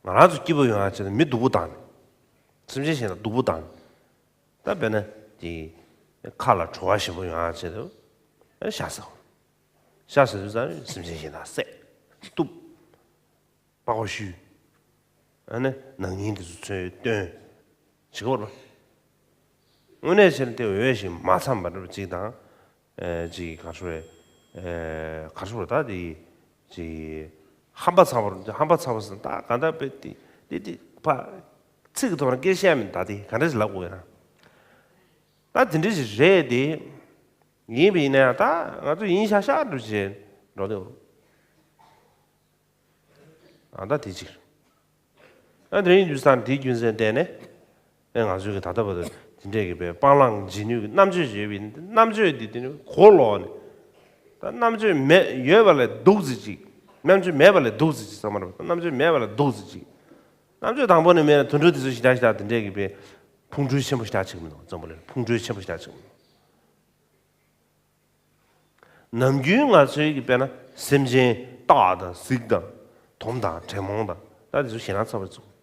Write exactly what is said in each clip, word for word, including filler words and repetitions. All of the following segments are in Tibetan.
ང་རང་ཚོ་སྐྱིད་པོ་ཡོང་ཡ་ཆེད་དུ་མི་སྡུག་པོ་བཏང་ནས། སེམས་ཅན་གཞན་དག་སྡུག་པོ་བཏང་ནས། ད་དཔེར་ན་དེ་ཁ་ལ་བྲོ་བ་ཞིམ་པོ་ཡོང་ཡ་ཆེད་དུ་ཤ་ཟ། ཤ་ཟ་དུས་ཙང་སེམས་ཅན་གཞན་དག་བསད། གཏུབ། པགས་པ་བཤུས། ཨ་ནི་ནག་ཉེས་དེ་ཚོ་ཚུར་བཏོན། བྱེད་ཀྱི་ཡོད་རེད་པ། དངོས་གནས་བྱས་ན་དེ་འོས་ཤིང་མ་འཚམས་པ་འདྲ་པོ་ཅིག་དང་། ཨེ་ཅིག་ག་རེ་ཟེར། ཨེ་ག་རེ་ཟེར་ད་དེ། ཅིག་ཧམ་པ་ཚ་བོ་རེད། ཧམ་པ་ཚ་བོ་ཟེར་ན་ད་ག་འདྲ་པོ་དེ་དེ་དེ་ཕ། ཚིག་གི་ཐོག་ནས་སྐད་བཤད་མིན་ད་དེ་ག་འདྲ་ཞིག་ལབ་དགོས་ཡ་ན། ད་དེ་འདྲ་ཞིག་རེད་དེ། ཡིན་པ་ཡིན་ན་ཡང་ད་ང་ཚོ་ཡིན་ཤག་ཤག་འགྲོ་བྱེད་འགྲོ་དེ། ཨ་ད་དེ་གཅིག་ཨ་དེ་ཡིན་དུས་ཙང་དེའི་རྒྱུ་མཚན་བརྟེན་ནས། ཨེ་ང་ཚོའི་གི་ད་ལྟ་བར་དུ་དེ་འདྲས་ཀྱི་པའི་སྤང་བླང་བྱེད་ནུས་ཀྱི་རྣམ་དཔྱོད་ཅིག་ཡོད་པ་ཡིན་ན། རྣམ་དཔྱོད་འདི་དེ་ནི་གོ་ལོག་ནས། ད་རྣམ་དཔྱོད་མེད་ཡོད་པ་ལས་སྡུག་ཙམ་ཅིག་རྣམ་དཔྱོད་མེད་པ་ལས་སྡུག་ཙམ་ཅིག་བསམ་མ་རེད་པ། རྣམ་དཔྱོད་མེད་པ་ལས་སྡུག་ཙམ་ཅིག་རྣམ་དཔྱོད་དང་པོ་ནས་མེད་ན་དུད་འགྲོ་དེ་ཚོ་ཞེ་དྲག་ཞེ་དྲག་དེ་འདྲས་ཀྱི་པའི་ཕུང་ཁྲོལ་ཆེན་པོ་ཞེ་དྲག་ཅིག་མི་འདུག་འཛམ་བུ་གླིང་ཕུང་ཁྲོལ་ཆེན་པོ་ཞེ་དྲག་ཅིག་མི་འདུག་ནམ་རྒྱུན་ང་ཚོའི་གི་དཔེར་ན་སེམས་ཅན་སྟག་དང་གཟིག་དང་དོམ་དང་དྲེད་མོང་དང་ད་དེ་ཚོ་ཞེད་སྣང་ཚ་བོ་ཚུགས།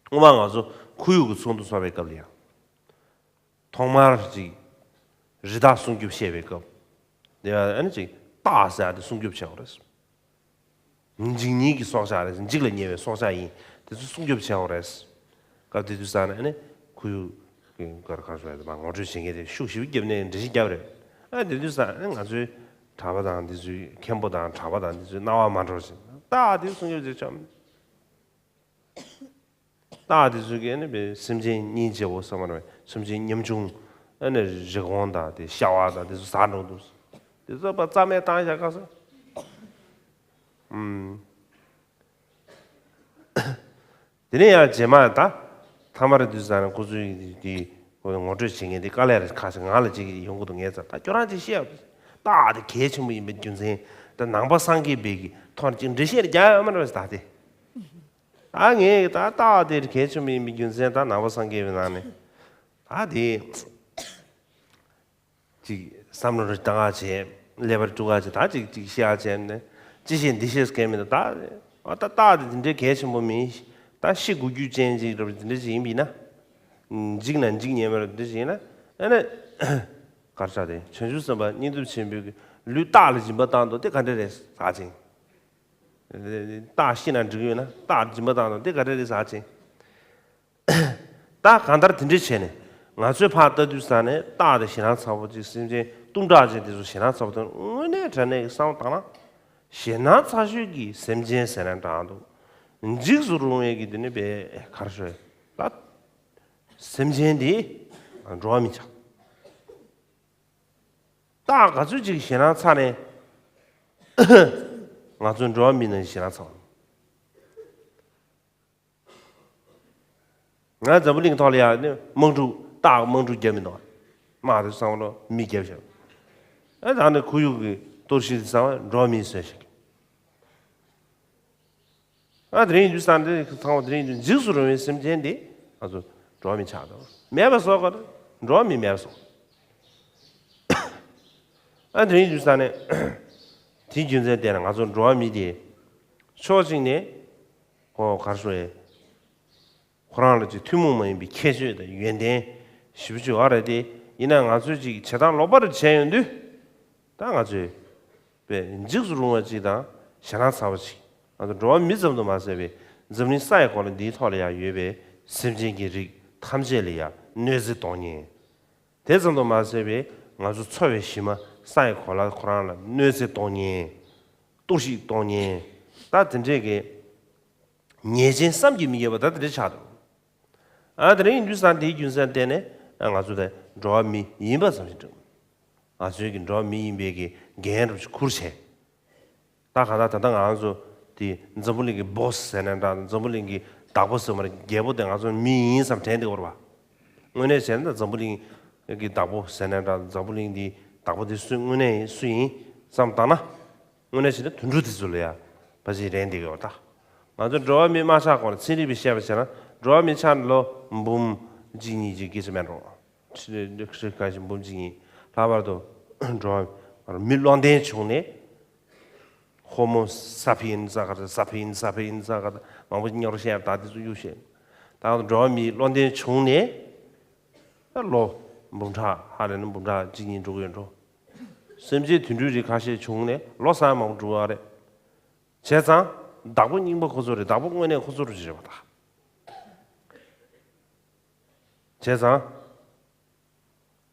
སྔོན་མ་ང་ཚོ་ཁོར་ཡུག་གི་ཚོགས་འདུ་ཚོགས་པའི་སྐབས་ལ་ཡང་། ཐོག་མར་ཅིག་རི་དྭགས་སྲུང་སྐྱོབ་བཤད་པའི་སྐབས། དེ་ཡང་ཨ་ནི་ཅིག་སྟག་ཟེར་ཡ་དེ་སྲུང་སྐྱོབ་བྱེད་དགོས་རེད། འཇིགས་ཉེན་གྱི་སྲོག་ཆགས་རེད། འཇིགས་ལ་ཉེ་བའི་སྲོག་ཆགས་ཡིན། དེ་ཚོ་སྲུང་སྐྱོབ་བྱེད་དགོས་རེད། སྐབས་དེ་དུས་ཙང་ནས་ཨ་ནི་ཁོར་ཡུག་གི་གར་གར་སོང་ཡ་དེ་མ་ངོ་སྤྲོད་བྱེད་མཁན་དེ་ཤུགས་ཞེ་པོ་བརྒྱབ་ནས་འགྲེལ་བཤད་བརྒྱབ་རེད། ཨ་དེ་དུས་ཙང་ཨ་ནི་ང་ཚོའི་གྲྭ་པ་དང་དེ་ཚོའི་མཁན་པོ་དང་གྲྭ་པ་དང་དེ་ཚོའི་རྣ་བ་མ་འགྲོ་ཞིང་ད་དེ་སྲུང་སྐྱོབ་བྱེད་ཆོག་སྟག་དེ་ཚོ་གིས་ནི་བའི་སེམས་ཅན་སྙིང་རྗེ་བོ་བསམ་པ་རེད། སེམས་ཅན་ཉམ་ཆུང་ཨ་ནི་རི་བོང་དང་དེ་ཤ་བ་དང་དེ་ཚོ་ཟ་འགྲོ་འདུག་དེ་ཚོ་ཕར་རྩ་མེད་བཏང་བཞག་ག་སོང་། ཨུམ། དེ་ནས་ཡང་རྗེས་མ་ད་ཐ་མར་དུས་ཙང་ནས་ཁོ་ཚོའི་དེ་ངོ་སྤྲོད་བྱེད་མཁན་དེ་དཀའ་ལས་རེད། ཁ་ཤས་ང་ལ་ཅིག་ཡོང་གི་འདུག་ངས་ཙང་ད་ཁྱོད་རང་ཅིག་བཤད་ཡ། སྟག་དེ་གལ་ཆེན་པོ་ཡིན་པའི་རྒྱུ་མཚན་ད་ནང་པ་སངས་རྒྱས་པའི་གི་ཐོག་ནས་ཅིག་འགྲེལ་བཤད་རྒྱག་ཡོད་མ་རེད་ད་དེ། ད་ངས་ད་སྟག་དེ་གལ་ཆེན་པོ་ཡིན་པའི་རྒྱུ་མཚན་ད་ནང་པ་སངས་རྒྱས་པའི་ནང་ནས་ད་དེ་ཅིག་བསམ་བློ་རེ་བཏང་ཨ་བྱས། ཀླད་པ་རེ་དཀྲུག་ཨ་བྱས། ད་ཅིག་ཅིག་བཤད་ཨ་བྱས་ནས་ཅི་བཤད་འདི་བཤད་སྐད་མི་འདུག་ད་ཨ་ད་སྟག་དེ་དེ་འདྲའི་གལ་ཆེན་པོ་མིན། ད་ཤི་དགོས་རྒྱུ་ཅན་ཅིག་རེད་པ། དེ་འདྲ་ཅིག་ཡིན་པ་ཡིན་ན། འཇིགས་ན་འཇིགས་ཉན་པ་རེད། དེ་འདྲ་ཅིག་ཡིན་ན་ཨ་ནི། གར་ཆགས་ཏེ་བྱང་ཆུབ་སེམས་དཔའ་སྙིང་སྟོབས་ཆེན་པོའི་ལུས་སྟག་ལ་སྦྱིན་པ་བཏང་འདུག་དེ་ག་འདྲ་རེད་ཟེར་ཅིང་། སྟག་ཤི་ན་འགྲིག་ཡོད་ན་སྟག་ལ་སྦྱིན་པ་བཏང་འདུག་དེ་ག་འདྲ་རེད་ཟེར་ཅིང་། ད་གང་ལྟར་དེ་འདྲ་བྱས་ནས་ང་ཚོས་ཕར་ལྟ་དུས་ཙང་ནས་སྟག་དེ་ཞེད་སྣང་ཚ་པོ་ཅིག་སེམས་ཅན་གཏུམ་དྲག་ཅན་དེ་ཚོ་ཞེད་སྣང་ཚ་པོ་དང་། དངོས་གནས་དྲང་གནས་ཀྱི་བསམ་བློ་བཏང་ན་ཞེད་སྣང་ཚ་ཤོས་ཀྱི་སེམས་ཅན་ཟེར་ན་འདྲ་འདུག་འཇིགས་སུ་རུང་བའི་གི་དེ་ནི་བའི་གར་ཤོད་ལ། སེམས་ཅན་དེ་འགྲོ་བ་མི་ཆགས། སྟག་ག་ཚོད་ཅིག་ཞེད་སྣང་ཚ་ནས་ང་ཚོ་འགྲོ་བ་མི་ནང་ཞེད་སྣང་ཚ་བ། ང་འཛམ་བུ་གླིང་ཐོག་ལ་ཡ་ནི་དམག་འཁྲུག་སྟག་དམག་འཁྲུག་བརྒྱབ་མི་འདུག་དམག་དེ་ཚང་མ་མི་བརྒྱབ་ཤག་ཨ་ད་ནི་ཁོར་ཡུག་གི་གཏོར་བཤིག་དེ་ཚང་མ་འགྲོ་བ་མིས་བཟོས་ཤག་ཨ་དེ་རིང་དུས་སང་དེ་ཚང་མ་དེ་རིང་དུས་འཇིགས་སུ་རུང་བའི་སེམས་ཅན་དེ་ང་ཚོ་འགྲོ་བ་མི་ཆགས་འདུག་མེད་པ་བཟོ་དགོས། འགྲོ་བ་མི་མེད་པ་བཟོ། ཨ་དེ་རིང་དུས་སང་ནས་དེའི་རྒྱུ་མཚན་བལྟས་ན་ང་ཚོ་འགྲོ་བ་མི་དེ་ཕྱོགས་གཅིག་ནས་ཧོ་གར་སོ་ཡེ། ཁོ་རང་ལ་ཅིག་ཐུན་མོང་མ་ཡིན་པའི་ཁྱད་ཆོས་དང་ཡོན་ཏན་ཞེ་པོ་ཅིག་ཡོད་རེད་དེ། ཡིན་ན་ང་ཚོས་ཅིག་བྱེད་སྟངས་ལོག་པ་རེ་བྱས་ཡོང་དུས། ད་ང་ཚོས་པའི་འཇིགས་སུ་རུང་བ་ཅིག་དང་ཞེད་སྣང་ཚ་བ་ཅིག་ང་ཚོ་འགྲོ་བ་མི་ཙམ་དུ་མ་ཟད་པའི་འཛམ་གླིང་ས་ཡི་གོ་ལ་འདིའི་ཐོག་ལ་ཡང་ཡོད་པའི་སེམས་ཅན་གྱི་རིགས་ཐམས་ཅད་ལ་ཡང་གནོད་འཚེ་གཏོང་ཉེན། དེ་ཙམ་དུ་མ་ཟད་པའི་ང་ཚོ་འཚོ་བའི་གཞི་མ་ས་ཡི་གོ་ལ་ཁོ་རང་ལ་གནོད་འཚེ་གཏོང་ཉེན། གཏོར་བཤིག་གཏོང་ཉེན། ད་དེ་འདྲས་ཀྱི་ཉེས་ཅན་བསམ་གྱིས་མི་ཁྱབ་པ་ད་དེ་འདྲས་ཆགས་འདུག་ཨ་དེ་རིང་ཡིན་དུས་སང་དེའི་རྒྱུ་མཚན་བརྟེན་ནས་ང་ཚོ་དེ་འགྲོ་བ་མི་ཡིན་པ་ཙམ་ཞིག་འགྲིག་ང་ཚོའི་གི་འགྲོ་བ་མི་ཡིན་པའི་གི་འགན་རུ་ཁུར་བྱས། ད་གང་ལྟར་ད་ལྟ་ང་ཚོ་དེ་འཛམ་བུ་གླིང་གི་བོ་སི་ཟེར་ན་འདྲ། འཛམ་བུ་གླིང་གི་བདག་པོ་ཟེར་བ་རྒྱལ་པོ་དེ་ང་ཚོ་མི་ཡིན་བསམ་དྲན་བསྡད་ཡོད་རེད་པ། དངོས་གནས་བྱས་ན་འཛམ་བུ་གླིང་གི་བདག་པོ་ཟེར་ན་འདྲ། འཛམ་བུ་གླིང་འདི་བདག་པོ་དེ་སུ་དངོས་གནས་སུ་ཡིན་བསམ་བཏང་ན། དངོས་གནས་བྱས་ན་དུད་འགྲོ་དེ་ཚོ་ལ་ཡ་ཕལ་ཆེར་རན་བསྡད་ཡོད་ད། ང་ཚོ་འགྲོ་བ་མི་མ་ཆགས་གོང་ལ་ཚན་རིག་པས་བཤད་པ་བྱས་ན་འགྲོ་བ་མི་ཆགས་ལོ་འབུམ་གཅིག་གཉིས་ཀྱི་སྐད་ཆ་མེད་འགྲོ། ཁྲི་ཁྲི་ཁ་ཞིག་འབུམ་གཅིག་གཉིས་ལྷག་པར་དུ་འགྲོ་བ་མི་བློ་ལྡན་བྱུང་ནས། ཧོ་མོ་སཱ་ཕི་ཡན་ས་ག་རེ། སཱ་ཕི་ཡན། སཱ་ཕི་ཡན་ས་ག་རེ། མང་པོ་ཉོར་བཤད་ད་དེ་ཚོ་གཡུག་བཤད། ད་འགྲོ་བ་མིའི་བློ་ལྡན་བྱུང་ནས་ལོ་འབུམ་ཕྲག་ཧ་ལས་ན་འབུམ་ཕྲག་གཅིག་གཉིས་འགྲོ་གི་ཡོད་འགྲོ། སེམས་ཅན་དུད་འགྲོའི་རིགས་ཁ་ཤས་བྱུང་ནས་ལོ་ས་ཡ་མང་པོ་འགྲོ་གི་ཡོད་རེད། བྱས་ཙང་བདག་པོ་རྙིང་པ་ཁོ་ཚོ་རེད། བདག་པོ་དངོས་གནས་ཁོ་ཚོ་རེད་ཅེས་རེད་པ་ད། བྱས་ཙང་།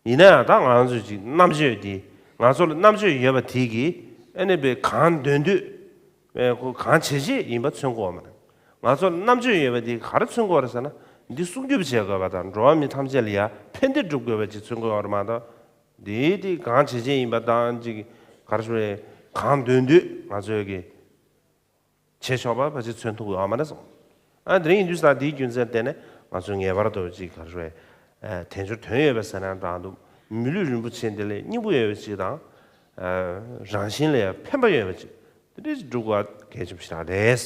ཡིན་ན་ཡང་ད་ང་ཚོས་ཅིག་རྣམ་དཔྱོད་དེ། ང་ཚོ་ལ་རྣམ་དཔྱོད་ཡོད་པ་དེ་གིས་ཨ་ནི་པའི་གང་འདོད་འདོད། ཨེ་ཁོ་གང་བྱེད་བྱེད་ཡིན་པ་མཚོན་གྱི་ཡོད་མ་རེད། ང་ཚོ་ལ་རྣམ་དཔྱོད་ཡོད་པ་དེ་ག་རེ་མཚོན་གྱི་ཡོད་རེད་ཟེར་ན། འདི་སྲུང་སྐྱོབ་བྱེད་དགོས་པ་དང་འགྲོ་བ་མི་ཐམས་ཅད་ལ་ཡ་ཕན་བདེ་སྒྲུབ་དགོས་པ་ཅིག་མཚོན་གྱི་ཡོད་རེད་མ་གཏོགས། འདི་དེ་གང་བྱེད་བྱེད་ཡིན་པ་དང་ཅིག་ག་རེ་ཞུ་རེད། གང་འདོད་འདོད་ང་ཚོས་ཀྱི་བྱེད་ཆོག་པ་ཕལ་ཆེར་མཚོན་ཐུབ་ཡོད་མ་རེད་གསུངས། ཨ་དེ་རིང་ཡིན་དུས་ཙང་དེའི་རྒྱུ་མཚན་བརྟེན་ནས་ང་ཚོས་ངེས་པར་དུ་ཅིག་ག་རེ་ཞུ་རེད། ཨ་དལ་འབྱོར་དོན་ཡོད་པའི་ཟེར་ན་འདྲ་འདུག་མི་ལུས་རིན་པོ་ཆེ་འདི་ལས་སྙིང་པོ་ཡོད་པ་ཅིག་དང་། ཨ་རང་བཞིན་ལ་ཡང་ཕན་པ་ཡོད་པ་ཅིག་དེ་འདྲ་ཅིག་སྒྲུབ་དགོས་པ་གལ་ཆེན་པོ་ཞིག་རང་རེད།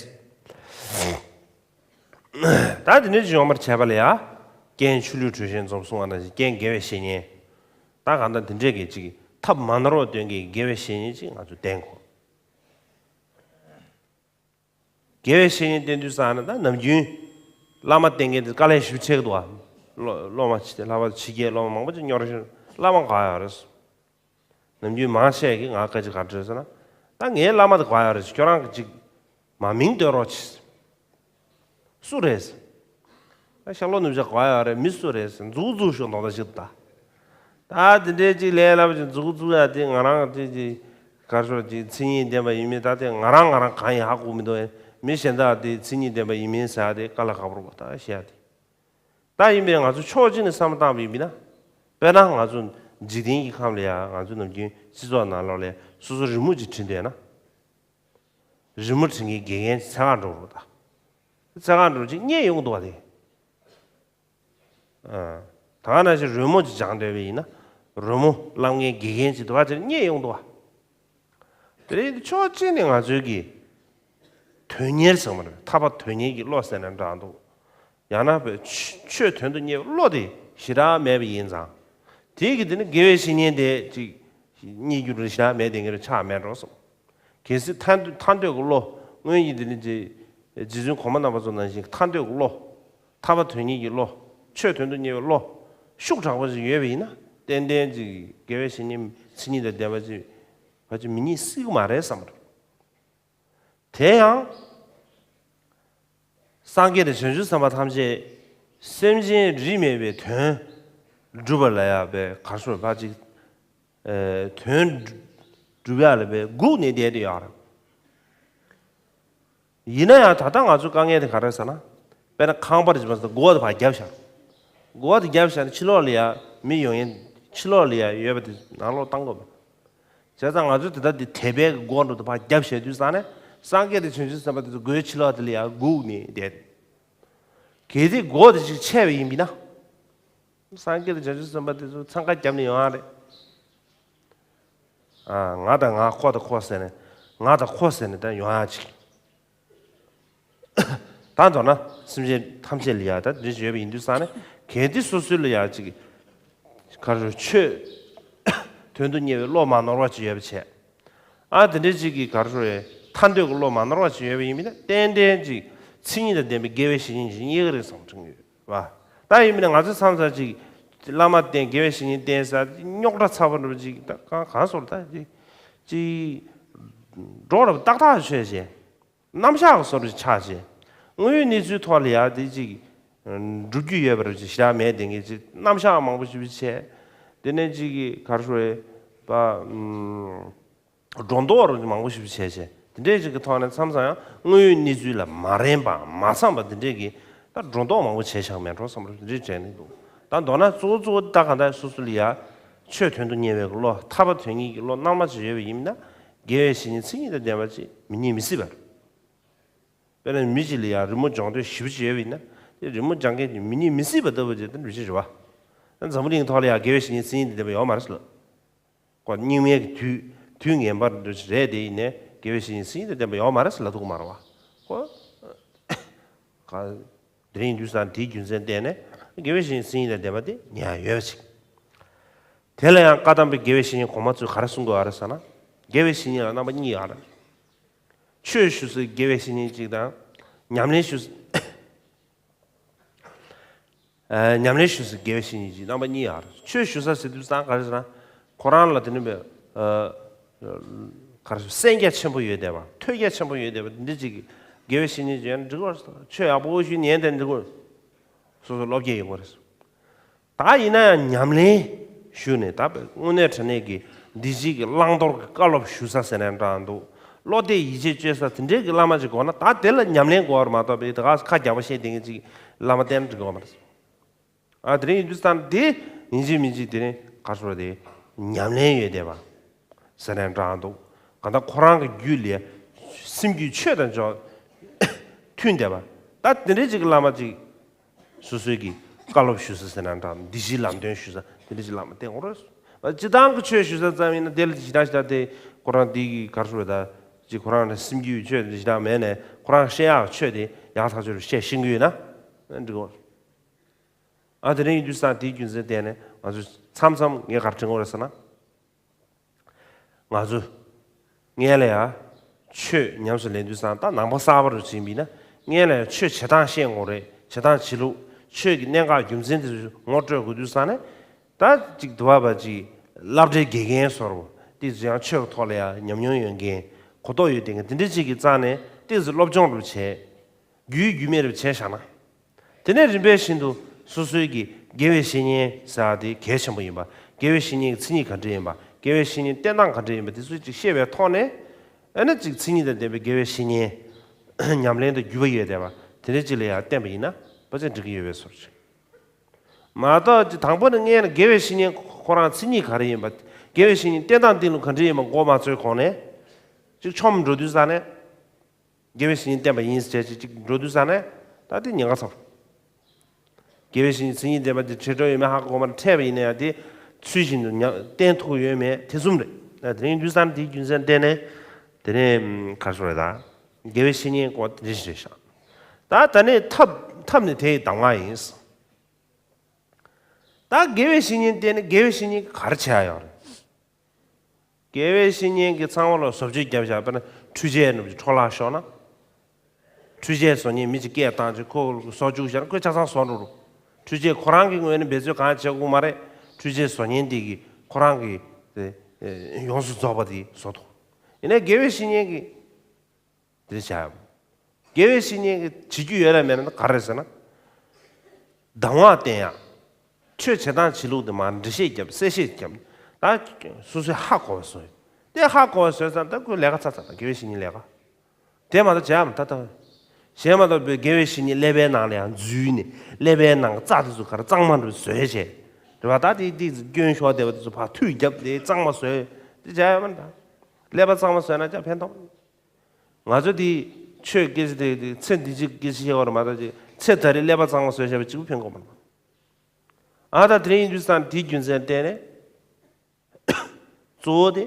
ད་དེ་འདྲ་ཅིག་ཡོང་བར་བྱས་པ་ལ་ཡ། རྐྱེན་ཆུ་ལུད་དྲོད་གཤེར་འཛོམས་གསུངས་པ་ནང་བཞིན་རྐྱེན་དགེ་བའི་བཤེས་གཉེན། ད་གང་ལྟར་དེ་འདྲས་ཀྱི་ཅིག་ཐབས་མ་ནོར་བ་སྟོན་མཁན་གྱི་དགེ་བའི་བཤེས་གཉེན་ཅིག་ང་ཚོས་བསྟེན་དགོས། དགེ་བའི་བཤེས་གཉེན་བསྟེན་དུས་ཙང་ན་ད་ནམ་རྒྱུན་བླ་མ་བསྟེན་མཁན་དེ་དཀའ་ལས་ཞེ་པོ་ཆེ་གི་འདུག་བ། སློབ་སློབ་མ་ཕྱི་རྒྱལ་སློབ་མ་མང་པོ་ཅིག་སྙོར་ཞིང་བླ་མ་ག་ཡོད་རེད། ནམ་རྒྱུན་མང་ཆེ་གིས་ང་སྐད་ཆ་ག་རེ་དྲིས་ཟེར་ན། ད་ངའི་བླ་མ་དེ་ག་ཡོད་རེད། ཁྱོད་རང་གིས་ཅིག་མ་མིང་བཏོན་རོགས་གྱིས། སུ་རེད། ཤར་ལྷོ་ནུབ་བྱང་ག་ཡོད་རེད། མི་སུ་རེད། མཛུག་མཛུག་ཤོག་མདོག་མདོག་ཞིག་ད། ད་དེ་འདྲའི་ཅིག་ལས་སླ་པོ་ཅིག་མཛུག་མཛུག་ཡ་དེ་ང་རང་དེ་ཅིག་ག་རེ་ཞུ་ཅིག་མཚན་ཉིད་ལྡན་པ་ཡིན་མིན་ད་དེ་ང་རང་ང་རང་གང་ཡིན་ཧ་གོ་མི་འདུག་མི་གཞན་དག་དེ་མཚན་ཉིད་ལྡན་པ་ཡིན་མིན་ཟེར་ཡ་དེ་དཀའ་ལས་ཁག་པོ་རེད་པ་ད་བཤད་ཡ་དེ། ད་ཡིན་པས་ང་ཚོ་ཕྱོགས་གཅིག་ནས་བསམ་བློ་བཏང་བ་ཡིན་པས་ན། དཔེར་ན་ང་ཚོ་འཇིག་རྟེན་གྱི་ཁམས་ལ་ཡ་ང་ཚོ་ནམ་རྒྱུན་སྤྱི་ཚོགས་ནང་ལོགས་ལ་སོ་སོ་རི་མོ་ཅིག་བྲིས་འདོད་ན། རི་མོ་བྲིས་མཁན་དགེ་རྒན་ཅིག་འཚོལ་ག་འགྲོ་རོགས་ད། འཚོལ་ག་འགྲོ་ཅིག་རྙེད་ཡོང་འདུག་བ་དེ། ཨ། ད་ག་ནང་བཞིན་རོལ་མོ་ཅིག་སྦྱང་འདོད་པ་ཡིན་ན། རོལ་མོ་བསླབ་མཁན་དགེ་རྒན་ཅིག་འདུག་བ་དེར་རྙེད་ཡོང་འདུག་བ། དེ་རིང་ཕྱོགས་གཅིག་ནས་ང་ཚོའི་གི་དོན་གཉེར་ཚང་མ་རེད། ཐར་པ་དོན་གཉེར་གྱི་བློ་ཟེར་ན་འདྲ་འདུག་ཡང་ན་བོད་ཆོས་དོན་དུ་གཉེར་བའི་བློ་དེ་ཞེ་དྲག་མེད་པ་ཡིན་ཙང་། དེའི་གི་དེ་ནི་དགེ་བའི་བཤེས་གཉེན་དེ་ཅིག་རྙེད་རྒྱུ་རེད་ཞེ་དྲག་མེད་དེ་ངེད་རང་ཆགས་མེད་འགྲོ་སོང་། གལ་སྲིད་ཐར་ཐར་འདོད་ཀྱི་བློ་དངོས་ཡིན་དེ་ནི་རྗེ་རྗེ་བཙུན་གོང་མ་རྣམ་པ་ཚོ་ནང་བཞིན་ཐར་འདོད་ཀྱི་བློ། ཐར་པ་དོན་གཉེར་གྱི་བློ། ཆོས་དོན་དུ་གཉེར་བའི་བློ། ཤུགས་དྲག་པོ་ཞིག་ཡོད་པ་ཡིན་ན་ཏན་ཏན་ཅིག་དགེ་བའི་བཤེས་གཉེན་མཚན་ཉིད་དང་ལྡན་པ་ཅིག་ཕལ་ཆེར་མི་རྙེད་སྲིད་ཀྱི་མ་རེད་བསམ་པ་རེད། དེ་ཡང་། སངས་རྒྱས་དང་བྱང་ཆུབ་སེམས་དཔའ་ཐམས་ཅད་སེམས་ཅན་རིས་མེད་པའི་དོན་སྒྲུབ་པ་ལ་ཡང་པའི་གར་སོར་ཕ་ཅིག་དོན་སྒྲུབ་ཡག་ལ་པའི་སྒུག་ནས་བསྡད་དེ་ཡོད་རེད། ཡིན་ན་ཡང་ད་ལྟ་ང་ཚོའི་དཀའ་ངལ་དེ་ག་རེ་ཟེར་ན། དཔེར་ན་ཁང་པ་རེ་བྱེད་པ་ཟེར་སྒོ་དེ་ཕར་བརྒྱབ་བཞག་སྒོ་དེ་བརྒྱབ་བཞག་ནས་ཕྱི་ལོགས་ལ་ཡ་མི་ཡོང་ཡིན། ཕྱི་ལོགས་ལ་ཡ་ཡོད་པ་དེ་ནང་ལོགས་བཏང་དགོས་པ། བྱས་ཙང་ང་ཚོས་དེ་ལྟར་དེ་དད་པའི་སྒོ་འགྲོ་དེ་ཕར་བརྒྱབ་བཞག་དུས་ཙང་ནས་སངས་རྒྱས་དང་བྱང་ཆུབ་སེམས་དཔའ་དེ་ཚོ་སྒོའི་ཕྱི་ལོགས་དེ་ལ་ཡ་སྒུག་ནས་བསྡད། གལ་ཏེ་སྒོ་དེ་ཅིག་ཕྱེ་བ་ཡིན་པས་ན། སངས་རྒྱས་དང་བྱང་ཆུབ་སེམས་དཔའ་དེ་ཚོ་འཚང་ཁ་བརྒྱབ་ནས་ཡོང་ཡ་རེད། ཨ། ང་དང་ང་ཁོ་དང་ཁོ་ཟེར་ནས། ང་དང་ཁོ་ཟེར་ནས་ད་ཡོང་ཡ་ཅིག་ད་མདོར་ན་སེམས་ཅན་ཐམས་ཅད་ལ་ཡ་ད་འདི་ཡོད་པ་ཡིན་དུས་ཙང་ནས་གལ་ཏེ་སོ་སོ་ལ་ཡ་ཅིག་ག་རེ་ཆོས་དོན་དུ་གཉེར་བའི་བློ་མ་ནོར་བ་ཅིག་ཡོད་པ་བྱས། ཨ་དེ་འདྲའི་ཅིག་གི་ག་རེ་ཐར་འདོད་ཀྱི་བློ་མ་ནོར་བ་ཅིག་ཡོད་པ་ཡིན་པས་ན་ཏན་ཏན་ཅིག་མཚན་ཉིད་དང་ལྡན་པའི་དགེ་བའི་བཤེས་གཉེན་ཅིག་རྙེད་ཀྱི་རེད་བསམ་དྲན་གྱི་ཡོད་བ། ད་ཡིན་པས་ན་ང་ཚོ་མཚམས་མཚམས་ཅིག་བླ་མ་བསྟེན་དགེ་བའི་བཤེས་གཉེན་བསྟེན་ཟེར་རྙོག་དྲ་ཚ་པོ་འདྲ་པོ་ཅིག་ད་གང་གང་སོར་ད་ཅིག་ཅིག་འགྲོ་རབས་ཏག་ཏག་ཆོས་བྱས། རྣམ་གཞག་གི་བཟོ་འདྲ་ཆགས་བྱས། དངོས་ཡོད་གནས་ཚུལ་ཐོག་ལ་ཡ་དེ་ཅིག་སྒྲུབ་རྒྱུ་ཡོད་པ་རེད་ཅིག་ཞེ་དྲག་མེད་དེ་ངས་ཅིག་རྣམ་གཞག་མང་པོ་ཞིག་བྱས། དེ་ནས་ཅིག་གི་ག་རེ་ཞུ་རེད་པ། སྒྲོ་འདོགས་རུ་མང་པོ་ཞིག་བྱས་བྱས་དེ་འདྲས་ཅིག་གི་ཐོག་ནས་མཚམས་མཚམས་ཡང་དངོས་ཡོད་གནས་ཚུལ་ལ་མ་རན་པ་མ་འཚམས་པ་དེ་འདྲས་ཀྱི་ད་སྒྲོ་འདོགས་མང་པོ་བྱས་བཞག་མེད་འགྲོ་བསམ་རུ་དེ་འདྲས་བྱས་ནས་འདུག་ད་མདོར་ན་གཙོ་བོ་གཙོ་བོ་ད་ག་འདྲ་སོ་སོ་ལ་ཡ་ཆོས་དོན་དུ་གཉེར་བའི་བློ་ཐར་པ་དོན་གཉེར་གྱི་བློ་རྣལ་མ་ཅིག་ཡོད་པ་ཡིན་ན་དགེ་བའི་བཤེས་གཉེན་མཚན་ཉིད་དང་ལྡན་པ་ཅིག་མི་རྙེད་མི་སྲིད་པ་རེད། དཔེར་ན་མི་གཅིག་ལ་ཡ་རི་མོ་སྦྱོང་འདོད་ཞེ་པོ་ཅིག་ཡོད་པ་ཡིན་ན་དེ་རི་མོ་སྦྱང་མཁན་གྱི་མི་རྙེད་མི་སྲིད་པ་ལྟ་བུ་ཅིག་དེ་འདྲ་ཅིག་རེད་བ། ད་འཛམ་བུ་གླིང་ཐོག་ལ་ཡ་དགེ་བའི་བཤེས་གཉེན་མཚན་ཉིད་དང་ལྡན་པ་ཡོད་མ་རེད་ཟེར་ལ། ཁོ་རྙིང་མའི་གི་དུས་དུས་ངན་པ་འདྲ་ཞིག་རེད་དེ་ཡིན་ནའི་དགེ་བའི་བཤེས་གཉེན་མཚན་ཉིད་དང་ལྡན་པ་ཡོད་མ་རེད་ཟེར་ལབ་ཐུབ་ཀྱི་མ་རེད་བ། ཁོ་ག་དེ་རིང་དུས་སང་དེའི་རྒྱུ་མཚན་བལྟས་ནས་དགེ་བའི་བཤེས་གཉེན་མཚན་ཉིད་དང་ལྡན་པ་དེ་ཉར་ཡོད་པ་ཅིག་དེ་ལ་ཡང་བཀའ་གདམས་པའི་དགེ་བའི་བཤེས་གཉེན་གོང་མ་ཚོས་ག་རེ་གསུང་གི་ཡོད་རེད་ཟེར་ན། དགེ་བའི་བཤེས་གཉེན་ལ་རྣམ་པ་གཉིས་ཡོད་རེད། ཆོས་ཞུ་སའི་དགེ་བའི་བཤེས་གཉེན་གཅིག་དང་། ཉམས་ལེན་ཞུ་ས་ཨ། ཉམས་ལེན་ཞུ་སའི་དགེ་བའི་བཤེས་གཉེན་གཅིག་རྣམ་པ་གཉིས་ཡོད་རེད། ཆོས་ཞུ་ས་ཟེར་དུས་ཙང་ག་རེ་ཟེར་ན། ཁོ་རང་ལ་དེ་ནི་བས་ཨ། ག་རེ་ཟེར། གསན་རྒྱ་ཆེན་པོ་ཡོད་བསྡད་པ། ཐོས་རྒྱ་ཆེན་པོ་ཡོད་བསྡད་པ་འདི་གཅིག་གི་དགེ་བའི་བཤེས་གཉེན་གཅིག་ཡོད་ན་འགྲིག་གི་རེད། ཆོས་ཡག་པོ་ཞུ་ཉན་བསྡད་འགྲིག་གི་རེད། སོ་སོ་བློ་སྐྱེད་ཡོང་གི་རེད། ད་ཡིན་ན་ཡང་ཉམས་ལེན་ཞུས་ནས་ད་དངོས་གནས་དྲང་གནས་ཀྱི་འདི་ཞིག་གི་བླང་དོར་གྱི་བཀའ་སློབ་ཞུ་ས་ཟེར་ན་འདྲ་འདུག་བློ་གཏད་ཡིད་ཆེས་བཅོལ་ས་དེ་འདྲའི་གི་བླ་མ་ཅིག་དགོས་ན། ད་དེ་ལ་ཉམས་ལེན་དགོས་པ་རེད་མ་གཏོགས་པའི་དེ་ག་ཁ་རྒྱག་པ་བཤད་བསྡད་མཁན་ཅིག་བླ་མ་བསྟེན་ན་འགྲིག་གི་མ་རེད། ཨ། དེ་རིང་ཡིན་དུས་ཙང་དེ་ཡིན་གཅིག་མིན་གཅིག་དེ་རིང་ག་རེ་ཟེར་དེ་ཉམས་ལེན་ཡོད་བསྡད་པ་ཟེར་ན་འདྲ་འདུག་གང་ལྟར་ཁོ་རང་གི་རྒྱུད་ལ་སེམས་རྒྱུད་ཆོས་དང་ཅོག་མཐུན་བསྡད་པ། ད་དེ་འདྲའི་ཅིག་གི་བླ་མ་ཅིག་སོ་སོའི་གི་བཀའ་སློབ་ཞུ་ས་ཟེར་ན་འདྲ། འདི་ཞིག་ལམ་སྟོན་ཞུ་ས་དེ་འདྲ་ཅིག་བླ་མ་བསྟེན་དགོས་རེད། སྤྱི་བཏང་གི་ཆོས་ཞུ་ས་ཙམ་ཡིན་ན་དེ་ལ་ཞེ་དྲག་ཞེ་དྲག་དེ་ཁོ་རང་འདི་གི་ག་རེ་ཟེར་དེ་ཅིག་ཁོ་རང་ལ་སེམས་རྒྱུད་ཆོས་དེ་ཞེ་དྲག་མེད་ནས་ཁོ་རང་བཤད་ཡག་ཆོས་དེ་ཡག་ཐག་ཆོད་བཤད་ཤེས་ཀྱི་ཡོད་ན་འགྲིག་གོ། ཨ། དེ་རིང་ཡིན་དུས་ཙང་དེའི་རྒྱུ་མཚན་བརྟེན་ནས་ང་ཚོས་མཚམས་མཚམས་ངས་ག་རེ་དྲན་གྱི་ཡོད་རེད་ཟེར་ན། ང་ཚོ་སྔོན་ལ་ཡང་ཆོས་ཉམས་སུ་ལེན་དུས་ཙང་ད་ནང་པ་གསར་པ་རུ་ཕྱིན་པ་ཡིན་ན་སྔོན་ལ་ཡང་ཆོས་བྱེད་སྟངས་ཤེས་དགོས་རེད། བྱེད་སྟངས་བྱེད་ལུགས། ཆོས་ཀྱི་གནད་འགག་རྒྱུ་མཚན་དེ་ཚོ་ངོ་སྤྲོད་དགོས་དུས་ཙང་ནས། ད་ཅིག་དུ་བ་བ་ཅིག་སློབ་གྲྭའི་དགེ་རྒན་བཟོ་འདྲ་དེ་ཚོ་ཡང་ཆོས་ཀྱི་ཐོག་ལ་ཡང་ཉམས་མྱོང་ཡོད་མཁན། གོ་རྟོགས་ཡོད་མཁན་དེ་འདྲ་ཅིག་གི་རྩ་ནས་དེ་ཚོ་སློབ་སྦྱོང་རུ་བྱས། རྒྱུས་རྒྱུས་མེད་རུ་བྱས་བཞག་ན། དེ་ནས་རིམ་པས་བཞིན་དུ་སོ་སོའི་གི་དགེ་བའི་བཤེས་གཉེན་ཟེར་བ་དེ་གལ་ཆེན་པོ་ཡིན་པ། དགེ་བའི་བཤེས་གཉེན་གྱི་མཚན་ཉིད་ག་འདྲ་ཡིན་པ། དགེ་བའི་བཤེས་གཉེན་བསྟེན་སྟངས་ག་འདྲ་ཡིན་པ་དེ་ཚོ་ཅིག་ཤེས་པའི་ཐོག་ནས། ཨ་ནི་ཅིག་མཚན་ཉིད་དང་ལྡན་པའི་དགེ་བའི་བཤེས་གཉེན། ཉམས་ལེན་དང་རྒྱུས་པ་ཡོད་བསྡད་པ་དེ་འདྲ་ཅིག་ལ་ཡང་བསྟེན་པ་ཡིན་ན་ཕལ་ཆེར་འགྲིག་གི་ཡོད་པའི་བཟོ་འདྲ་ཅིག་མ་གཏོགས་ཅིག་དང་པོ་ནས་སྔོན་ལ་དགེ་བའི་བཤེས་གཉེན་ཁོ་རང་མཚན་ཉིད་ག་རེ་ཡིན་པ། དགེ་བའི་བཤེས་གཉེན་བསྟེན་སྟངས་བསྟེན་ལུགས་ག་འདྲ་ཡིན་པ་མགོ་མ་ཚོས་གོང་ནས། ཅིག་ཆོམ་འགྲོ་དུས་ཙང་ནས། དགེ་བའི་བཤེས་གཉེན་བསྟེན་པ་ཡིན་ཟེར་ཅིག་ཅིག་འགྲོ་དུས་ཙང་ནས་ད་དེ་ཉེན་ཁ་ཚ་པོ། དགེ་བའི་བཤེས་གཉེན་མཚན་ཉིད་ལྡན་པ་དེ་ཁྲིད་འགྲོ་ཡོད་མེད་ཧ་གོ་མ་འཕྲད་པ་ཡིན་ན་ཡང་དེ་ཚུལ་བཞིན་དུ་ཉམས་བསྟེན་ཐུབ་ཀྱི་ཡོད་མེད་དེ་གསུམ་རེད། ད་དེ་རིང་དུས་ཙང་དེའི་རྒྱུ་མཚན་བརྟེན་ནས་དེ་ནས་ག་རེ་ཟེར་རེད་ད། དགེ་བའི་བཤེས་གཉེན་སྐོར་དེ་འདྲ་ཞིག་རེད་ཤག་ད་ད་ནས་ཐབས་ཐབས་ནི་དེ་ཡི་གདམས་ངག་ཡིན། ད་དགེ་བའི་བཤེས་གཉེན་བསྟེན་ནས་དགེ་བའི་བཤེས་གཉེན་གྱིས་ག་རེ་བྱེད་ཡ་ཡོད་རེད། དགེ་བའི་བཤེས་གཉེན་གྱིས་ཚང་མ་ལ་བཟོ་བཅོས་བརྒྱབ་བཞག་དཔེར་ན་འཕྲུལ་ཆས་ནུབ་ཀྱི་འཕྲོ་བརླག་ཤོར་ན། འཕྲུལ་ཆས་བཟོ་མཁན་མི་གཅིག་སྐད་བཏང་བྱས་ཁོ་བཟོ་བཅུག་བཞག་ན་ཁོས་ཆ་ཚང་བཟོ་འགྲོ་རུ། འཕྲུལ་ཆས་ཁོ་རང་གི་ངོས་ནས་འབད་རྩོལ་གང་བྱེད་དགོས་མ་རེད། འཕྲུལ་ཆས་བཟོ་མཁན་དེ་གིས་ཁོ་རང་གི་དེ་ཡོངས་སུ་རྫོགས་པ་དེ་བཟོ་ཐུབ། ཡིན་ནའི་དགེ་བའི་བཤེས་གཉེན་གྱིས། དེ་བྱ། དགེ་བའི་བཤེས་གཉེན་གྱིས་བྱེད་རྒྱུ་ཡོད་ར་མེད་ན་ག་རེ་ཟེར་ན། གདམས་ངག་བསྟན་ཡ། ཆོས་བྱེད་སྟངས་བྱེད་ལུགས་དེ་མར་འགྲེལ་བཤད་བརྒྱབ་གསལ་བཤད་བརྒྱབ། ད་སོ་སོས་ཧ་གོ་བ་བཟོ་ཡ། དེ་ཧ་གོ་བ་བཟོས་ཙང་ད་ཁོའི་ལས་ཀ་ཚར་ཚར། ད་དགེ་བའི་བཤེས་གཉེན་ལས་ཀ། དེ་མ་གཏོགས་བྱས་མ་ད་ད། གཞན་མ་གཏོགས་པའི་དགེ་བའི་བཤེས་གཉེན་ཀླད་པའི་ནང་ལ་ཡང་འཛུལ་ནས་ཀླད་པའི་ནང་གི་རྩ་དེ་ཚོ་ག་རེ་གཙང་མ་འགྲོ་བཟོས་བྱས། རེད་བ། ད་དེ་དེ་སྐྱོན་ཤོར་བསྡད་པ་དེ་ཚོ་ཕར་མཐུད་བརྒྱབ་དེ་གཙང་མ་བཟོས། དེ་བྱས་ཡ་མ་ད། ཀླད་པ་གཙང་མ་བཟོས་ན་ཅང་ཕན་ཐོགས། ང་ཚོ་འདི་ཆོས་སྐད་ཆ་དེ་དེ་ཚེ་འདི་ཕྱི་སྐད་ཆ་བཤད་པ་རེད་མ་གཏོགས་ཅིག་ཚེ་ད་རེས་ཀླད་པ་གཙང་མ་བཟོས་བྱས་པ་གཅིག་པུ་ཕན་གོ་མ་རེད། ཨ་ད་དེ་རིང་ཡིན་དུས་ཙང་དེའི་རྒྱུ་མཚན་བརྟེན་ནས་གཙོ་བོ་དེ་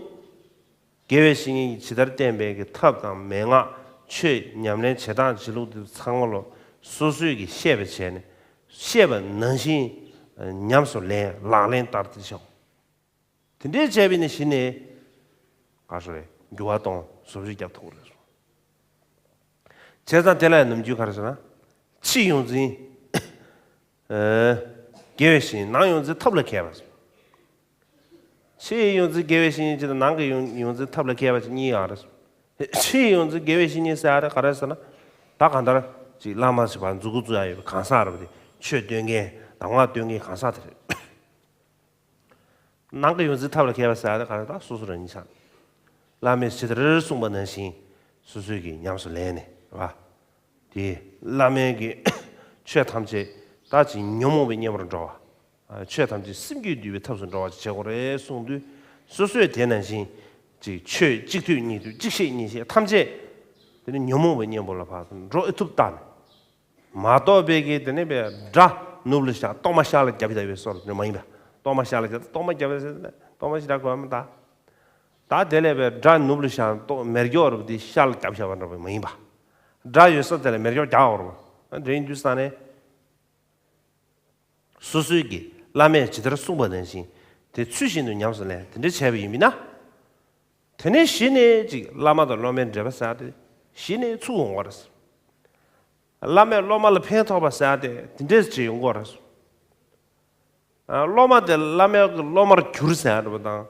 དགེ་བའི་བཤེས་གཉེན་གྱིས་ཇི་ལྟར་བསྟན་པའི་གི་ཐབས་དང་མན་ངག་ཆོས་ཉམས་ལེན་བྱེད་སྟངས་བྱེད་ལུགས་དེ་ཚང་མ་ལོ་སོ་སོས་ཀྱིས་ཤེས་པ་བྱས་ནས་ཤེས་པ་ནང་བཞིན་ཉམས་སུ་ལེན་ལག་ལེན་བསྟར་ཏེ་བྱའོ། དེ་འདྲའི་བྱས་པས་ནི་གཞི་ནས་ག་རེ་ཟེར་རེད། འགྱུར་བ་གཏོང་བཟོ་བཅོས་རྒྱབ་ཐུབ་རེད་སོ། བྱས་ཙང་དེ་ལ་ནམ་རྒྱུན་ག་རེ་ཟེར་ན། ཕྱིའི་ཡོངས་འཛིན། ཨ། དགེ་བའི་བཤེས་གཉེན། ནང་ཡོངས་འཛིན་ཐབས་ལ་མཁས་པ་ཟེར། ཕྱིའི་ཡོངས་འཛིན་དགེ་བའི་བཤེས་གཉེན་གཅིག་དང་ནང་གི་ཡོངས་ཡོངས་འཛིན་ཐབས་ལ་མཁས་པ་གཅིག་གཉིས་ཡོད་རེད། ཕྱིའི་ཡོངས་འཛིན་དགེ་བའི་བཤེས་གཉེན་ཟེར་ཡ་དེ་ག་རེ་ཟེར་ན། ད་གང་ལྟར་ཅིག་བླ་མ་ཞིག་བར་མཛུབ་གུ་བཙུགས་ཡ་ཡོད་པའི་གང་ཟག་རེད་པ། དེ་ཆོས་སྟོན་མཁན་གདམས་ངག་སྟོན་མཁན་གང་ཟག་དེ་རེད། ནང་གི་ཡོངས་འཛིན་ཐབས་ལ་མཁས་པ་ཟེར་ཡ་དེ་ག་རེ་ད་སོ་སོ་རང་ཉིད་ཆགས། བླ་མས་ཇི་ལྟར་གསུངས་པ་ནང་བཞིན་སོ་སོས་ཀྱིས་ཉམས་སུ་ལེན་ནས་རེད་པ། དེ་བླ་མའི་གི་ཆོས་ཐམས་ཅད་ད་ཅིག་ཉོན་མོངས་པའི་གཉེན་པོར་འགྲོ་བ། ཆོས་ཐམས་ཅད་སེམས་རྒྱུད་འདུལ་བའི་ཐབས་སུ་འགྲོ་བ་ཅིག་བྱེད་དགོས་རེད་གསུངས་དུས། སོ་སོས་དེ་ནང་བཞིན་ཅིག་ཆོས་གཅིག་ཐོས་གཉིས་ཐོས་གཅིག་བཤད་གཉིས་བཤད་ཐམས་ཅད་དེ་ནི་ཉོན་མོངས་པའི་གཉེན་པོ་ལ་ཕར་འགྲོ་ཨེ་ཐུབ་ལྟ་ནས། མ་གཏོགས་པའི་གི་དེ་ནི་པའི་དགྲ་ནུབ་ལ་བཞག་གཏོར་མ་ཤར་ལ་རྒྱབ་ཡ་ཡོད་སོར་དེ་མ་ཡིན་པ། གཏོར་མ་ཤར་ལ་རྒྱབ། གཏོར་མ་རྒྱབ་ཡ་ཟེར་ན་གཏོར་མ་ཞེ་དྲག་དགོས་མ་ད། ད་དེ་ལས་པའི་དགྲ་ནུབ་ལ་བཞག་གཏོར་མེ་སྒྱོགས་རུ་དེ་ཤར་ལ་རྒྱབ་བཞག་པ་འདྲ་པོ་མ་ཡིན་པ། དགྲ་ཡོད་ས་དེ་ལ་མེ་སྒྱོགས་རྒྱག་འོར་བ། དེ་ཡིན་དུས་ས་ནས། སོ་སོའི་གི་བླ་མས་ཇི་ལྟར་གསུངས་པ་ནང་བཞིན་དེ་ཚུལ་བཞིན་དུ་ཉམས་སུ་ལེན་དེ་འདྲ་བྱས་པ་ཡིན་མིན་ན། དེ་ནས་གཞི་ནས་ཅིག་བླ་མ་དང་སློབ་མའི་འབྲེལ་བ་ཟེར་ཏེ། གཞི་ནས་ཚུགས་འོང་བ་རེད། བླ་མས་སློབ་མ་ལ་ཕན་ཐོགས་པ་ཟེར་ཡ་དེ་དེ་འདྲས་ཅིག་ཡོང་གི་ཡོད་རེད། ཨ། སློབ་མ་དེ་བླ་མའི་སློབ་མར་གྱུར་ཟེར་ཡ་འདྲ་པོ་དང་།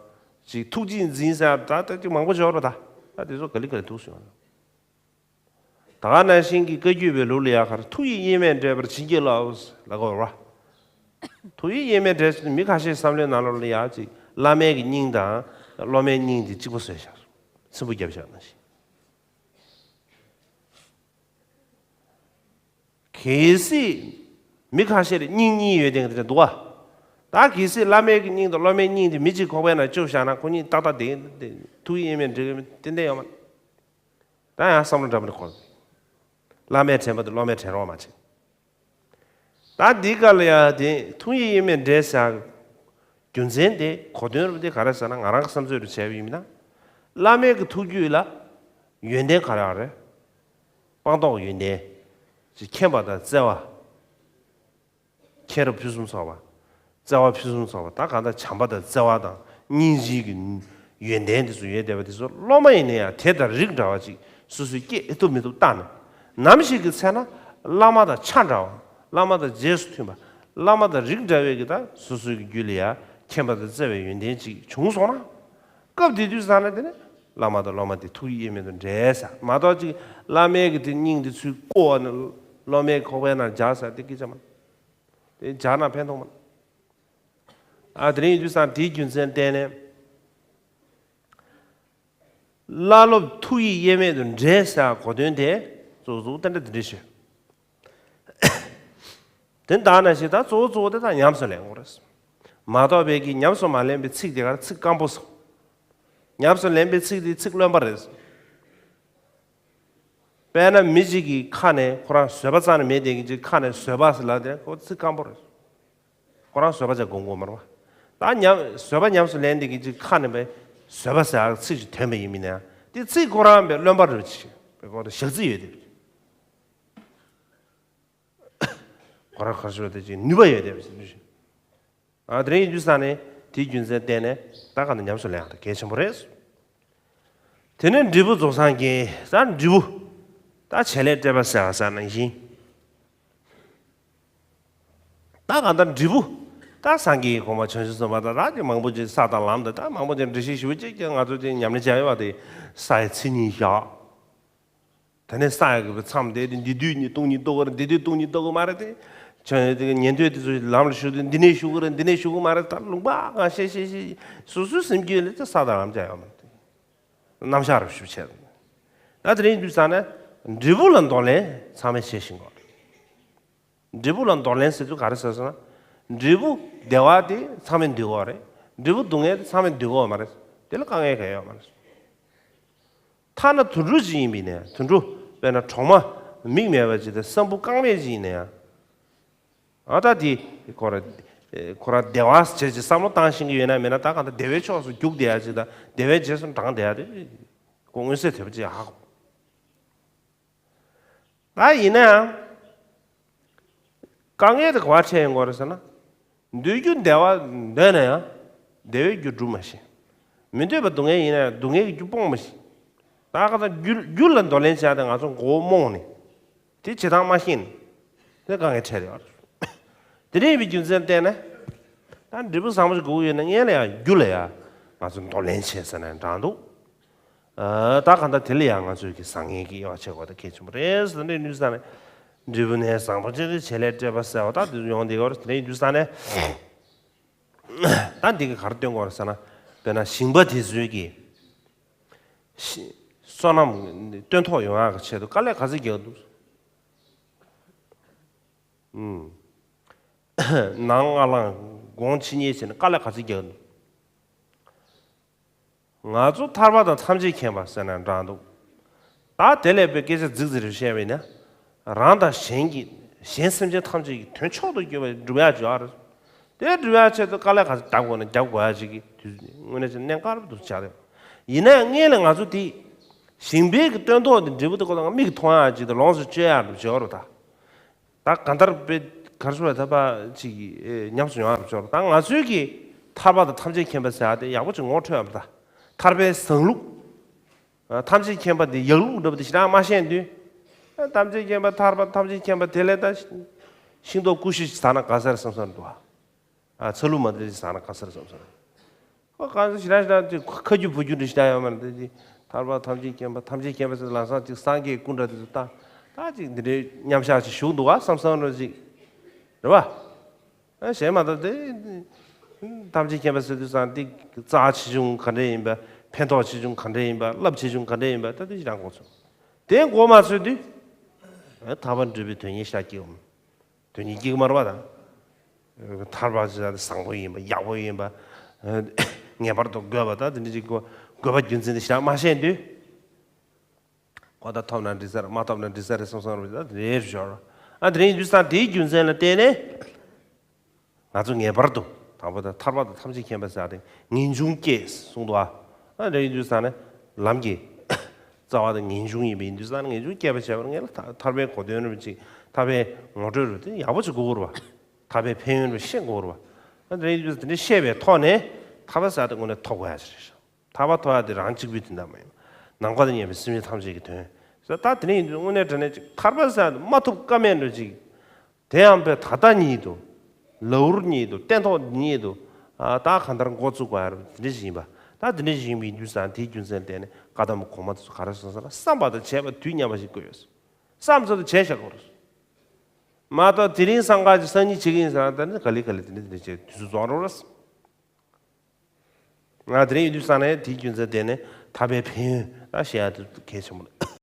ཅིག་ཐུགས་རྗེས་འཛིན་ཟེར་ཡ་ད་ལྟ་ཅིག་མང་པོ་ཡོད་རེད་པ། ད་ད་དེ་ཚོ་ག་ལེ་ག་ལེ་ཐུགས་སུ་ཡོང་། ད་ག་ནང་བཞིན་གྱི་བཀའ་བརྒྱུད་པའི་ལུགས་ལ་ཡ་གར་ཐུགས་ཡིད་དབྱེར་མེད་འདྲེས་པར་བྱིན་གྱིས་རློབས་ལབ་དགོས་རེད་པ། ཐུགས་ཡིད་དབྱེར་མེད་འདྲེས་ཟེར་དུས་མི་ཁ་ཤས་བསམ་བློའི་ནང་ལོགས་ལ་ཡ་ཅིག་བླ་མའི་གི་སྙིང་དང་སློབ་མའི་སྙིང་དེ་གཅིག་པ་བཟོས་བཞག་སྲིན་པོ་བརྒྱབ་བཞག་ནང་བཞིན། གལ་སྲིད་མི་ཁ་ཤས་ལ་སྙིང་གཉིས་ཡོད་དེ་འདྲ་འདུག་པ། ད་གལ་སྲིད་བླ་མའི་གི་སྙིང་དང་སློབ་མའི་སྙིང་དེ་མི་གཅིག་ཁོག་པའི་ནང་བཅུག་བཞག་ན་ཁོ་གཉིས་ཏག་ཏག་བསྡད་ཀྱི་འདུག་ཐུགས་ཡིད་དབྱེར་མེད་འདྲེས་ཀྱི་ཏན་ཏན་ཡོད་མ་རེད། ད་ཡང་བསམ་བློ་འདྲ་མི་འཁོར། བླ་མས་དྲན་པ་དེ་སློབ་མས་དྲན་རོགས་མ་བྱེད། ད་འདི་ག་ལ་ཡང་དེ་ཐུགས་ཡིད་དབྱེར་མེད་འདྲེས་ཟེར་རྒྱུ་མཚན་དེ་གོ་དོན་རུ་དེ་ག་རེ་ཟེར་ན། ང་རང་གི་བསམ་ཚོད་རུ་བྱས་པ་ཡིན་ན། བླ་མའི་གི་ཐུགས་རྒྱུད་ལ་ཡོན་ཏན་ག་རེ་ཡོད་རེད། སྤངས་རྟོགས་ཡོན་ཏན། ཅིག་མཁྱེན་པ་དང་བརྩེ་བ། མཁྱེན་རབ་ཕུན་སུམ་ཚོགས་པ། བརྩེ་བ་ཕུན་སུམ་ཚོགས་པ། ད་གང་ལྟར་བྱམས་པ་དང་བརྩེ་བ་དང་སྙིང་རྗེའི་གི་ཡོན་ཏན་དེ་ཚོ་ཡོད་བསྡད་པ་དེ་ཚོ་སློབ་མ་ཡིན་ན་ཡང་དེ་དང་རིགས་འདྲ་བ་ཅིག་སོ་སོས་སྐྱེ་ཐུབ་མི་ཐུབ་བལྟས་ནས། ནམ་ཞིག་གི་ཚེ་ན་བླ་མ་དང་ཆ་འདྲ་བ། བླ་མ་དང་རྗེས་སུ་མཐུན་པ། བླ་མ་དང་རིགས་འདྲ་བའི་གི་ད་སོ་སོའི་གི་རྒྱུད་ལ་ཡང་མཁྱེན་པ་དང་བརྩེ་བའི་ཡོན་ཏན་ཅིག་བྱུང་སོང་ན། སྐབས་དེ་དུས་ཙ་ན་དེ་ནི་བླ་མ་དང་སློབ་མ་དེ་ཐུགས་ཡིད་དབྱེར་མེད་དུ་འདྲེས་ས་མ་གཏོགས། ཅིག་བླ་མའི་གི་དེ་སྙིང་དེ་ཚུར་བརྐོ་བ་ནི་སློབ་མའི་ཁོག་པའི་ནང་འཇགས་ས་དེ་སྐད་ཆ་མ། དེ་འཇགས་ན་ཕན་ཐོགས་མ། ཨ། དེ་རིང་ཡིན་དུས་ཙ་ན་དེའི་རྒྱུ་མཚན་བརྟེན་ནས། བླ་སློབ་ཐུགས་ཡིད་དབྱེར་མེད་དུ་འདྲེས་ཟེར་གོ་དོན་དེ་གཙོ་བོ་གཙོ་བོ་དེ་འདྲ་དེ་འདྲ་ཞིག་དེ་ལྟ་ན་ཞིག་ད་གཙོ་བོ་གཙོ་བོ་དེ་ད་ཉམས་སུ་ལེན་དགོས་རེད། མ་གཏོགས་པའི་གི་ཉམས་སུ་མ་ལེན་པའི་ཚིག་དེ་གར་ཚིག་སྐམ་པོ་སོང་། ཉམས་སུ་ལེན་པའི་ཚིག་དེ་ཚིག་རློན་པ་རེད། དཔེར་ན་མི་གཅིག་གི་ཁ་ནས། ཁོ་རང་བཟོད་པ་རྩ་ནས་མེད་དེ་གི་ཅིག་ཁ་ནས་བཟོད་པ་ཟེར་ལབ་དེ་ཁོ་ཚིག་སྐམ་པོ་རེད། ཁོ་རང་བཟོད་པ་བྱས་སྒོམ་དགོས་མ་རེད་པ། ད་ཉམས། བཟོད་པ་ཉམས་སུ་ལེན་དེ་གི་ཅིག་ཁ་ནས་པའི་བཟོད་པ་ཟེར་ཚིག་ཅིག་ཐོན་པ་ཡིན་མིན་ན་ཡང་དེ་ཚིག་ཁོ་རང་པའི་རློན་པ་རེད་ཅིག་པའི་ཁོ་རང་ཞག་རྩི་ཡོད་དེ། ཁོ་རང་ག་རེ་ཞུ་བ་དེ་ཅིག་ནུས་པ་ཡོད་དེ། ཨ། དེ་རིང་ཡིན་དུས་ཙ་ནས་དེའི་རྒྱུ་མཚན་བརྟེན་ནས་ད་ག་ནས་ཉམས་སུ་ལེན་ཡག་དེ་གལ་ཆེན་པོ་རེད། དེ་ནས་འབྲས་བུ་རྫོགས་སངས་རྒྱས། ད་འབྲས་བུ། ད་བྱེད་ལས་སྤྲད་པ་ཟེར་བ་ཟེར་ནང་བཞིན། ད་གང་ལྟར་འབྲས་བུ། ད་སངས་རྒྱས་ཀྱི་གོ་འཕང་བྱང་ཆུབ་སེམས་དཔའ་དང་། ད་ཀྱི་མང་པོ་ཅིག་ས་དང་ལམ་དང་། ད་མང་པོ་ཅིག་འགྲེལ་བཤད་ཞུ་བ་ཅིག་ཀྱང་ང་ཚོ་ཅིག་ཉམས་ལེན་བྱ་ཡོད་པ་དེ་ས་ཡི་མཚན་ཉིད་བཞག་དེ་ནས་ས་ཡི་གི་མཚམས་དེ་དེ་འདི་དུས་ནི་སྟོང་ཉིད་རྟོགས་ཀྱི་རེད། འདི་དུས་སྟོང་ཉིད་རྟོགས་ཀྱི་མ་རེད་དེ། ཁྱོད་དེ་ཉན་ཐོས་དེ་ཚོ་ལམ་ལ་ཞུགས་དུས་འདི་ནས་ཞུགས་ཀྱི་རེད། འདི་ནས་ཞུགས་ཀྱི་མ་རེད། ད་ལུང་པ་གང་བཤད་བཤད་བཤད། སོ་སོའི་སེམས་རྒྱུད་ལ་ཅིག་ས་དང་ལམ་ཅིག་ཡོད་མ་རེད། རྣམ་གཞག་རུ་ཞུ་བྱས། ད་དེ་རིང་དུས་ཙ་ན་འབྲས་བུ་ལ་འདོར་ལེན་ཚང་མས་བྱེད་བཞིན་ཡོད་རེད། འབྲས་བུ་ལ་འདོར་ལེན་ཟེར་དུས་ག་རེ་ཟེར་ཟེར་ན། འབྲས་བུ་བདེ་བ་དེ་ཚང་མས་འདོད་ཀྱི་ཡོད་རེད། འབྲས་བུ་སྡུག་བསྔལ་དེ་ཚང་མས་འདོད་ཀྱི་ཡོད་མ་རེད། དེ་ལ་དཀའ་ངལ་གང་ཡང་ཡོད་མ་རེད། ཐ་ན་དུད་འགྲོ་ཅིག་ཡིན་པ་ཡིན་ན་ཡང་། དུད་འགྲོ་དཔེར་ན་གྲོག་མ་མིག་མེད་པ་ཅིག་དང་སྲམ་བུ་རྐང་མེད་ཅིག་ཡིན་ན་ཡང་། ཨ། ད་དེ་ཁོ་རང་ཁོ་རང་བདེ་བ་ཟེར་ཅིག་བསམ་བློ་བཏང་ཤེས་ཀྱི་ཡོད་ན་མེད་ན། ད་གང་ལྟར་བདེ་བའི་ཕྱོགས་སུ་རྒྱུག་བསྡད་ཡ་ཅིག་དང་། བདེ་བའི་རྗེས་སུ་འབྲངས་བསྡད་ཡ་དེ་ཁོ་མངོན་གསལ་དོད་པོ་ཅིག་ཧ་གོ། ད་ཡིན་ན་ཡང་དཀའ་ངལ་དེ་ག་པར་འཕྲད་ཡོང་གི་རེད་ཟེར་ན། འདོད་རྒྱུ་བདེ་བ་འདོད་ན་ཡང་བདེ་བའི་རྒྱུ་སྒྲུབ་མ་ཤེས། མི་འདོད་པ་སྡུག་བསྔལ་ཡིན་ན་ཡང་སྡུག་བསྔལ་གྱི་རྒྱུ་སྤོང་མ་ཤེས། ད་ག་ད་རྒྱུ་རྒྱུ་ལ་འདོར་ལེན་བྱ་དེ་ང་ཚོ་མགོ་བོ་རྨོངས་ནས། དེ་བྱེད་སྟངས་མ་ཤེས་ནས། དེ་དཀའ་ངལ་འཕྲད་ཡོད་རེད། དེ་འདྲ་ཡིན་པའི་རྒྱུ་མཚན་བརྟེན་ནས། ད་འབྲས་བུ་བཟང་པོ་ཞིག་དགོས་ཀྱི་ཡོད་ན་སྔོན་ལ་ཡང་རྒྱུ་ལ་ཡང་ང་ཚོ་འདོར་ལེན་བྱེད་ཟེར་ནས་འདྲ་འདུག་ཨ། ད་གང་ལྟར་དེ་ལ་ཡང་ང་ཚོས་ཀྱི་བཟང་ངན་གྱི་དབྱེ་བ་ཕྱེ་དགོས། ད་གལ་ཆེན་པོ་རེད་ཟེར་ནས་ནུས་ས་ནས། འབྲས་བུ་ནི་བཟང་པོ་སྤྱད་དེ། བྱེད་ལས་སྤྲས་པ་ཟེར་བ་ད་དེ་ཡོང་བསྡད་ཀྱི་ཡོད་རེད། དེ་ནས་ནུས་ས་ནས། ད་འདི་ག་ག་རེ་སྟོན་དགོས་རེད་ཟེར་ན། དཔེར་ན་ཞིང་པ་དེ་ཚོས་ཀྱི་ཤི་སོ་ནམ་སྟོན་ཐོག་ཡོང་ཡག་གི་ཆེད་དུ་དཀའ་ལས་ག་ཚོད་རྒྱག་འདུག་ཨུམ། ནངས་སྔ་ལངས་དགོང་ཕྱི་ཉལ་བྱས་ནས་དཀའ་ལས་ག་ཚོད་རྒྱག་འདུག་ང་ཚོ་ཐར་པ་དང་ཐམས་ཅད་མཁྱེན་པ་ཟེར་ན་འདྲ་འདུག་ད་དེ་ལས་པའི་སྐད་ཆ་རྫིག་རྫིག་རེ་བཤད་པ་ཡིན་ན། རང་དང་གཞན་གྱི་གཞན་སེམས་ཅན་ཐམས་ཅད་ཀྱི་དོན་མཆོག་ཏུ་གྱུར་པ་སྒྲུབ་ཡག་ཅིག་ཡོད་རེད། དེ་སྒྲུབ་ཡག་ཆེད་དུ་དཀའ་ལས་ག་ཚོད་རྒྱབ་དགོས་ན་རྒྱབ་དགོས་ཡག་ཅིག་གི་དུས་དངོས་གནས་ཀྱི་གནད་འགག་རབ་ཏུ་ཆགས་རེད། ཡིན་ན་ཡང་སྔོན་ལ་ང་ཚོ་དེ་ཞིང་པའི་གི་སྟོན་ཐོག་དེ་འབྲས་བུ་དེ་ཁོ་ཚང་མིག་གིས་མཐོང་ཡག་ཅིག་དང་ལོངས་སུ་སྤྱོད་ཡག་རེད་བྱེད་ཡོད་རེད་ད། ད་གང་ལྟར་དཔེ་གར་སོང་བའི་ཐར་པ་ཅིག་གི་ཨེ་ཉམས་སུ་མྱོང་ཡག་ཆོག་ད་ང་ཚོའི་གི་ཐར་པ་དང་ཐམས་ཅད་མཁྱེན་པ་ཟེར་ཡག་དེ་ཡག་པོ་ཅིག་ངོ་འཕྲོད་ཡོད་པ། ད་ཐར་པའི་བཟང་ལུགས་ ཐམས་ཅད་མཁྱེན་པ་འདི་ཡག་ལུགས་འདྲ་པོ་དེ་ཞེ་དྲག་མ་ཤེས་དུས། ཐམས་ཅད་མཁྱེན་པ་ཐར་པ་ཐམས་ཅད་མཁྱེན་པ་དེ་ལས་ད་ཤིང་ཏོག་ཀུ་ཤུ་ཞིག་ཟ་ན་དགའ་ས་རེད་བསམ་བསམ་འདུག་ཨ། ཚ་ལུ་མ་དེ་ཞིག་ཟ་ན་དགའ་ས་རེད་བསམ་བསམ། ཨོ་གང་ཟེར་ཞེ་དྲག་ཞེ་དྲག་ཅིག་ཁ་རྒྱུ་བུ་རྒྱུ་འདྲ་ཞེ་དྲག་ཡོད་མ་རེད་དེ། ཐར་པ་ཐམས་ཅད་མཁྱེན་པ་ཐམས་ཅད་མཁྱེན་པ་ཟེར་ལམ་སང་ཅིག་སངས་རྒྱས་སྐུ་འདྲ་དེ་ཚོ་ད་ད་ཅིག་འདི་འདྲའི་མཉམ་བཞག་ཅིག་བཞུགས་འདུག་ཨ་བསམ་བསམ་འདྲ་ཅིག་རེད་བ། ཨ་གཞན་མ་གཏོགས་དེ་ཐམས་ཅད་མཁྱེན་པ་ཟེར་དུས་ཙང་དེ་རྩ་ཆེ་ཆུང་ག་འདྲ་ཡིན་པ། ཕན་ཐོགས་ཆེ་ཆུང་ག་འདྲ་ཡིན་པ། རླབས་ཆེ་ཆུང་ག་འདྲ་ཡིན་པ་ད་དེ་ཞེ་དྲག་མགོ་ཚོས། དེ་མགོ་མ་ཚོས་དུས། ཨ་ཐར་པ་འདྲ་པོའི་དོན་གཉེར་བཞག་གི་ཡོད། དོན་གཉེར་སྐྱེ་གི་མ་རེད་པ་ད། ཐར་པ་ཟེར་ཡ་དེ་བཟང་པོ་ཡིན་པ་ཡག་པོ་ཡིན་པ། ངེས་པར་དུ་དགོས་པ་ད་དེ་འདྲ་ཅིག་དགོས་པ་རྒྱུ་མཚན་དེ་ཞེ་དྲག་མ་ཤེས་དུས། ཁོ་ད་ཐོབ་ན་འགྲིག་ས་རེད། མ་ཐོབ་ན་འགྲིག་ས་རེད་བསམ་བསམ་རེད། ད་དེ་རེད་ཞོར། ཨ་དེ་རིང་དུས་སང་དེའི་རྒྱུ་མཚན་ལ་བརྟེན་ནས། ང་ཚོ་ངེས་པར་དུ་དང་པོ་ད་ཐར་པ་དང་ཐམས་ཅད་མཁྱེན་པ་ཟེར་ཡ་དེ་ངེས་འབྱུང་སྐྱེས་གསུངས་འདུག་ཨ། ཨ་དེ་རིང་དུས་སང་ནས་ལམ་གྱི་རྩ་བ་དེ་ངེས་འབྱུང་ཡིན་པ་ཡིན་དུས་ཙང་ངེས་འབྱུང་སྐྱེས་པ་བྱས་པར་ངེས་ལ་ཐར་པའི་གོ་དོན་རེ་ཅིག་ཐར་པའི་ངོ་སྤྲོད་རེ་དེ་ཡག་པོ་ཅིག་དགོས་ཀྱི་རེད་པ། ཐར་པའི་ཕན་ཡོན་རེ་ཤེས་དགོས་ཀྱི་རེད་པ། ཨ་དེ་རིང་དུས་དེ་འདྲ་ཤེས་པའི་ཐོག་ནས་ཐར་པ་ཟེར་ཡ་དེ་དངོས་གནས་ཐོབ་དགོས་ཡ་ཅིག་རེད། ཐར་པ་ཐོབ་ཡ་དེ་རང་གཅིག་པུའི་དོན་དག་མ་ཡིན་པ། ནམ་མཁའ་དང་མཉམ་པའི་སེམས་ཅན་ཐམས་ཅད་ཀྱི་དོན། ཟེར་ད་དེ་ནས་ཡིན་དུས་དངོས་གནས་དྲང་གནས་ཅིག་ཐར་པ་ཟེར་ཡ་དེ་མ་ཐོབ་ཀ་མེད་འདྲ་ཅིག་དེ་ཡང་པས་ད་ལྟ་ཉིད་དུ། ལའུར་ཉིད་དུ་སྟན་ཐོག་ཉིད་དུ། ཨ་ད་གང་ལྟར་འགོ་བཙུགས་དགོས་ཡ་རེད། དེ་འདྲ་ཞིག་ཡིན་པ། ད་དེ་འདྲ་ཞིག་ཡིན་པ་ཡིན་དུས་ཙང་དེའི་རྒྱུ་མཚན་བརྟེན་ནས་བཀའ་གདམས་གོང་མ་དེ་ཚོ་ག་རེ་གསུངས་ས་ལ་བསམ་པ་དང་བྱས་པ་དུས་མཉམ་པ་ཞིག་དགོས་ཡོད། བསམ་ཚོད་དུ་བྱས་བཞག་དགོས་རེད། མ་གཏོགས་དེ་རིང་སང་ག་ཅིག་སང་ཉིན་བྱེད་ཀྱི་ཡིན་ཟེར་ན་ད་ནི་ག་ལེ་ག་ལེ་དེ་འདྲ་དེ་འདྲ་བྱས་དུས་ཚོད་རྫོགས་འགྲོ་རེད། ང་དེ་རིང་ཡོད་དུས་ཙང་ནས་དེའི་རྒྱུ་མཚན་དེ་ནས་ཐར་པའི་ཕན་ཡོན་ད་བཤད་ཡ་དེ་གལ་ཆེན་པོ་རེད།